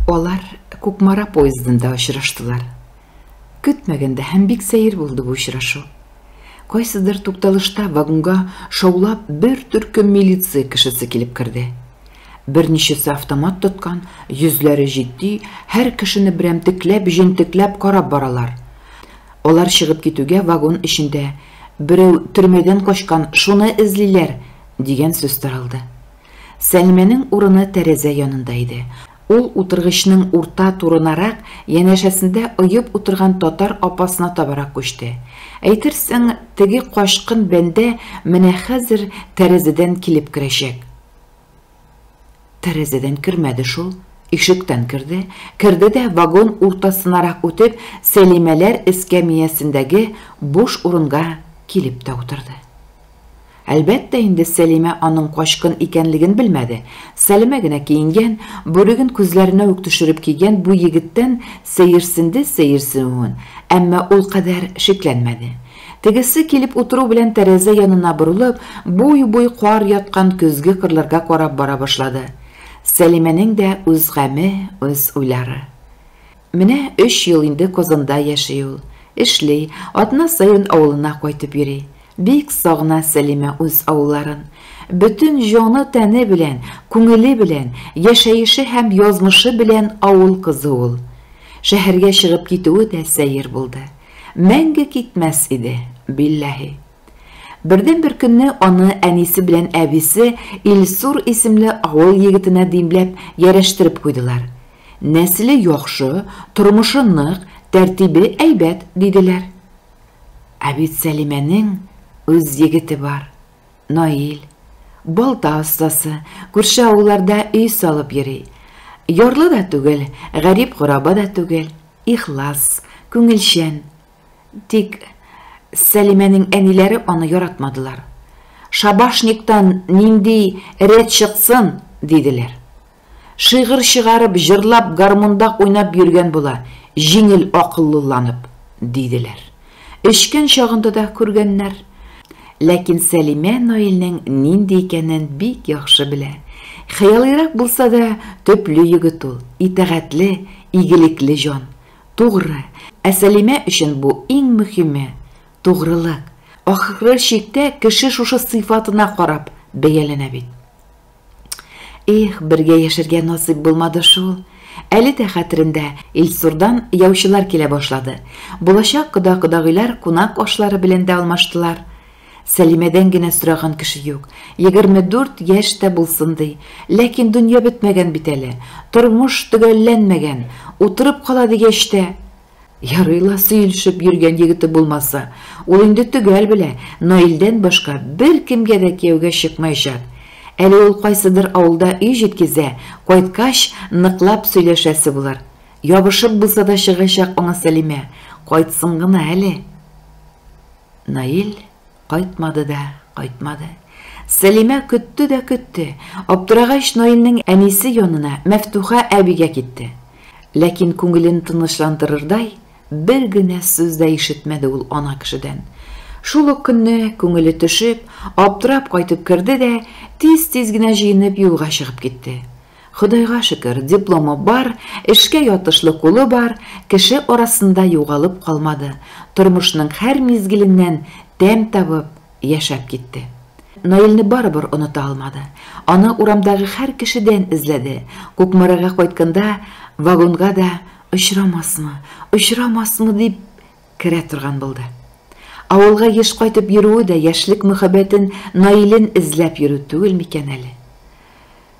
Алар Кукмара поездында очраштылар. Көтмәгәндә һәм бик сәер булды бу очрашу. Кайсыдыр тукталышта вагонга шаулап бер төркем милиция кешесе килеп керде. Берничәсе автомат тоткан, йөзләре җитди, һәр кешене берәмтекләп, җентекләп карап баралар. Алар чыгып китүгә вагон эчендә Берәү төрмәдән качкан, шуны эзлиләр, дигән сүз таралды. Сәлимәнең урыны тәрәзә янында иде. Ул утыргычның урта турынарак, янәшәсендә оеп утырган татар апасына табарак күчте. Әйтерсең, теге качкын бәндә менә хәзер тәрәзәдән килеп керәчәк. Тәрәзәдән кермәде шул, ишектән керде. Керде дә вагон уртасынарак үтеп, Сәлимәләр эскәмиясендәге буш урынга килеп тә утырды. Әлбәттә инде, Сәлимә аның качкын икәнлеген белмәде. Сәлимә генә киенгән, бүреген күзләренә үк төшереп кигән бу егеттән сәерсенде сәерсенүен, әмма ул кадәр шикләнмәде. Тегесе килеп утыру белән тәрәзә янына борылып, буй-буй кар яткан көзге кырларга карап бара башлады. Сәлимәнең дә үз гаме, үз уйлары. Менә өч ел инде Казанда яши ул. Эшли, атна саен авылына кайтып йөри. Бик сагына Сәлимә үз авылларын. Бөтен җаны-тәне белән, күңеле белән, яшәеше һәм язмышы белән авыл кызы ул. Шәһәргә чыгып китүе дә сәер булды. Мәңге китмәс иде, билләһи. Бердәнбер көнне аны әнисе белән әбисе Илсур исемле авыл егетенә димләп ярәштереп куйдылар. Нәселе яхшы, тормышы нык, тәртибе әйбәт, диделәр. Ә бит Сәлимәнең үз егете бар, Наил. Балта остасы, күрше авылларда өй салып йөри. Ярлы да түгел, гарип-гораба да түгел, ихлас, күңелчән. Тик Сәлимәнең әниләре аны яратмадылар. Шабашниктан нинди рәт чыксын, диделәр. Шигырь чыгарып, җырлап, гармунда уйнап йөргән була, җиңел акыллыланып, диделәр. Эчкән чагында да күргәннәр. Ләкин Сәлимә Наилнең нинди икәнен бик яхшы белә. Хыялыйрак булса да, төпле егет ул, итагатьле, игелекле җан. Тугры. Ә Сәлимә өчен бу иң мөһиме, тугрылык. Ахыры чиктә кеше шушы сыйфатына карап бәяләнә бит. Эх, бергә яшәргә насыйп булмады шул. Әле дә хәтерендә, Илсурдан яучылар килә башлады. Булачак кода-кодагыйлар кунак ашлары белән дә алмаштылар. Сәлимәдән генә сораган кеше юк. 24 яшь тә булсын ди. Ләкин дөнья бетмәгән бит әле. Тормыш төгәлләнмәгән. Утырып кала дигәч тә, Ярый ла сөелешеп йөргән егете булмаса. Ул инде төгәл белә, Наилдән башка беркемгә дә кияүгә чыкмаячак. Әле ул кайсыдыр авылда өй җиткезә, кайткач, ныклап сөйләшәсе булыр. Ябышып булса да чыгачак аңа Сәлимә, кайтсын гына әле. Наил кайтмады да кайтмады. Сәлимә көтте дә көтте. Аптырагач, Наилнең әнисе янына, Мәфтуха әбигә китте. Ләкин күңелен тынычландырырдай бер генә сүз дә ишетмәде ул ана кешедән. Шул ук көнне күңеле төшеп, аптырап кайтып керде дә, тиз-тиз генә җыенып юлга чыгып китте. Ходайга шөкер, дипломы бар, эшкә ятышлы кулы бар, кеше арасында югалып калмады, тормышның һәр мизгеленнән тәм табып яшәп китте. Наилне барыбер оныта алмады. Аны урамдагы һәр кешедән эзләде. Кукмарага кайтканда вагонга да очрамасмы, очрамасмы дип керә торган булды. Авылга еш кайтып йөрүе дә яшьлек мөхәббәтен Наилен эзләп йөрү түгел микән әле?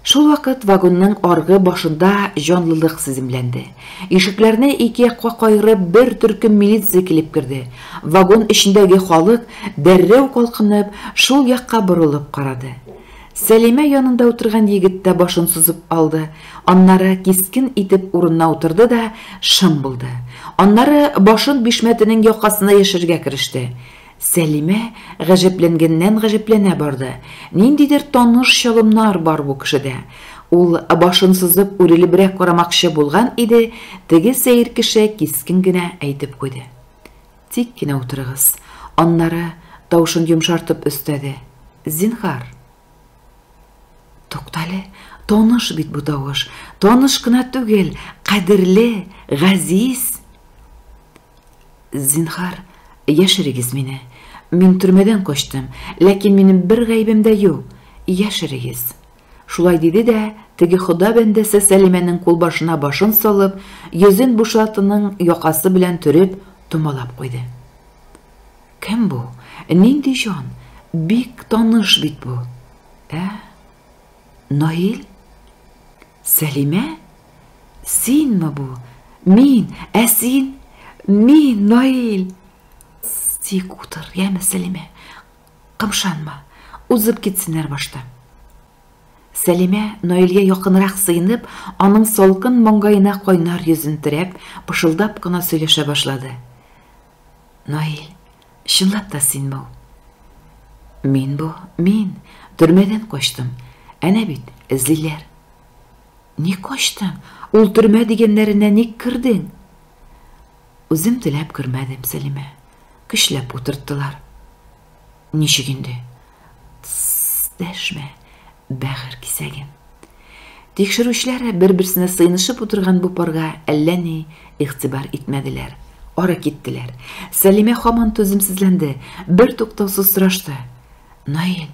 Шул вакыт вагонның аргы башында җанлылык сиземләнде. Ишекләрне ике якка каерып, бер төркем милиция килеп керде. Вагон эчендәге халык, дәррәү калкынып, шул якка борылып карады. Сәлимә янында утырган егет тә башын сузып алды. Аннары кискен итеп урынына утырды да шым булды. Аннары башын бишмәтенең якасына яшерергә кереште. Сәлимә гаҗәпләнгәннән-гаҗәпләнә барды. Ниндидер таныш чалымнар бар бу кешедә. Ул башын сузып үрелебрәк карамакчы булган иде, теге сәер кеше кискен генә әйтеп куйды. Тик кенә утырыгыз. Аннары тавышын йомшартып өстәде. Зинһар. Туктале, Таныш бит бу тавыш. Таныш кына түгел, кадерле, газиз. Зинһар, яшерегез мине. Мин төрмәдән качтым, ләкин минем бер гаебем дә юк. Яшерегез. Шулай диде дә, теге Хода бәндәсе Сәлимәнең кулбашына башын салып, йөзен бушлатының якасы белән төреп, томалап куйды. Кем бу? Нинди җан? Бик таныш бит бу. Ә? Наил? Сәлимә? Синме бу? Мин, ә син? Мин, Наил! Тик утыр, яме, Сәлимә. Кымшанма. Узып китсеннәр башта. Сәлимә Наилгә якынрак сыенып, аның салкын маңгаена кайнар йөзен терәп, пышылдап кына сөйләшә башлады. Наил, чынлап та синме ул? Мин бу, мин. Төрмәдән качтым. Әнә бит, эзлиләр. Ник качтың? Ул төрмә дигәннәренә ник кердең? Үзем теләп кермәдем, Сәлимә. Көчләп утырттылар. Ничек инде? Тссс, дәшмә, бәгырь кисәгем. Тикшерүчеләр бер-берсенә сыенышып утырган бу парга әллә ни игътибар итмәделәр. Ары киттеләр. Сәлимә һаман түземсезләнде, бер туктаусыз сорашты. Наил,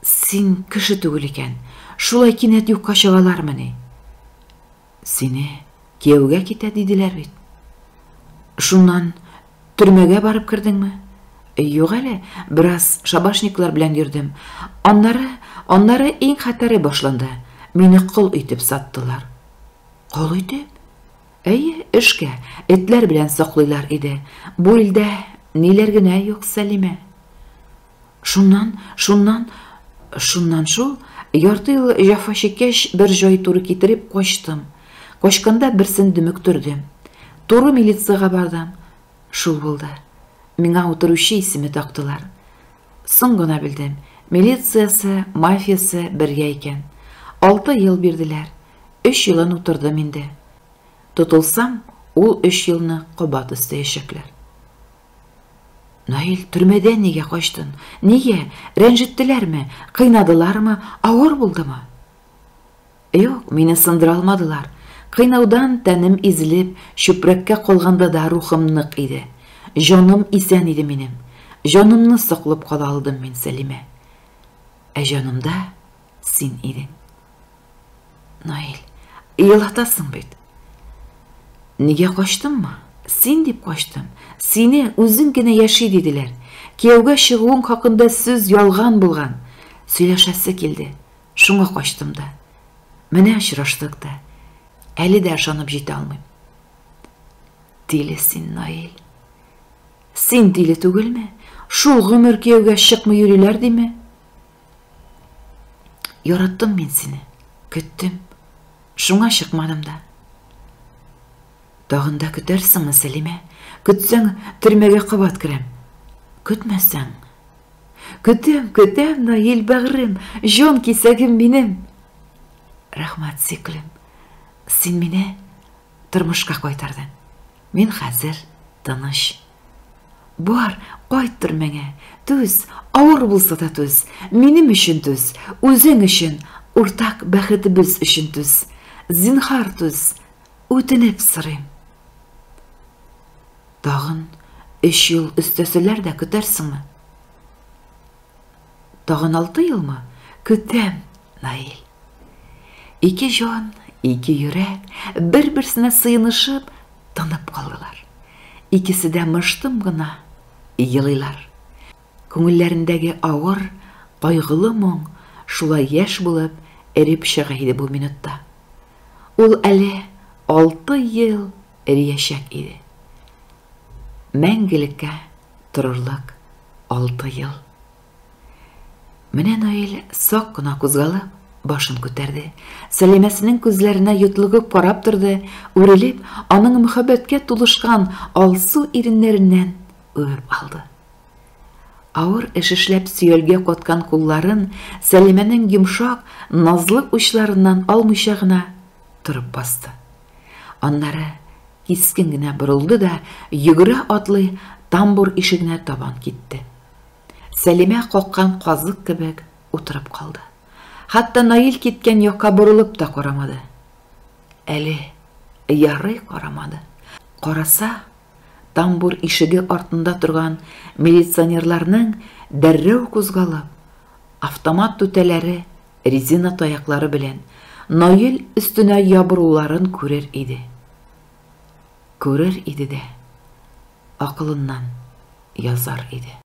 син кеше түгел икән. Шулай кинәт юкка чыгалармыни? Сине кияүгә китә диделәр бит. Шуннан төрмәгә барып кердеңме? Юк әле, бераз шабашниклар белән йөрдем. Аннары, аннары иң хәтәре башланды. Мине кол итеп саттылар. Кол итеп? Әйе, эшкә, этләр белән саклыйлар иде. Бу илдә ниләр генә юк, Сәлимә. Шуннан, шуннан, шуннан шул, ярты ел җәфа чиккәч, бер җай туры китереп качтым. Качканда берсен дөмектердем. Туры милициягә бардым. Шул булды. Миңа утыручы исеме тактылар. Соң гына белдем, милициясе, мафиясе бергә икән. 6 ел бирделәр. 3 елын утырдым инде. Тотылсам, ул 3 елны кабат өстәячәкләр. Наил, төрмәдән нигә качтың? Нигә? Рәнҗеттеләрме? Кыйнадылармы? Авыр булдымы? Юк, мине сындыра алмадылар. Кыйнаудан тәнем изелеп, чүпрәккә калганда да рухым нык иде. Җаным исән иде минем. Җанымны саклап кала алдым мин, Сәлимә. Ә җанымда син идең. Наил, елатасың бит. Нигә качтыммы? Син дип качтым. Сине үзең генә яши диделәр. Кияүгә чыгуың хакында сүз ялган булган. Сөйләшәсе килде. Шуңа качтым да. Менә очраштык та. Әле дә ышанып җитә алмыйм. Тиле син, Наил. Син тиле түгелме? Шул гомер кияүгә чыкмый йөриләр диме? Яраттым мин сине, көттем. Шуңа чыкмадым да. Тагын да көтәрсеңме, Сәлимә? Көтсәң, төрмәгә кабат керәм. Көтмәсәң. Көтәм, көтәм, Наил бәгърем, җан кисәгем минем. Рәхмәт, сөеклем. Син мине тормышка кайтардың. Мин хәзер тыныч. Бар, кайт төрмәңә. Түз, авыр булса да түз. Минем өчен түз, үзең өчен, уртак бәхетебез өчен түз. Зинһар түз, үтенеп сорыйм. Тагын 3 ел өстәсәләр дә көтәрсеңме? Тагын 6 елмы? Көтәм, Наил. Ике җан, ике йөрәк бер-берсенә сыенышып тынып калдылар. Икесе дә мыштым гына елыйлар. Күңелләрендәге авыр, кайгылы моң шулай яшь булып эреп чыга иде бу минутта. Ул әле 6 ел эриячәк иде. Мәңгелеккә торырлык 6 ел. Менә Наил сак кына кузгалып, башын күтәрде. Сәлимәсенең күзләренә йотлыгып карап торды, үрелеп, аның мөхәббәткә тулышкан алсу иреннәреннән үбеп алды. Авыр эш эшләп сөялгә каткан кулларын Сәлимәнең йомшак, назлы учларыннан алмыйча гына торып басты. Аннары кискен генә борылды да, йөгерә атлый тамбур ишегенә табан китте. Сәлимә каккан казык кебек утырып калды. Хәтта Наил киткән якка борылып та карамады. Әле ярый карамады. Караса, тамбур ишеге артында торган милиционерларның дәррәү кузгалып, автомат түтәләре резина таяклары белән Наил өстенә ябыруларын күрер иде. Күрер иде дә, акылыннан язар иде.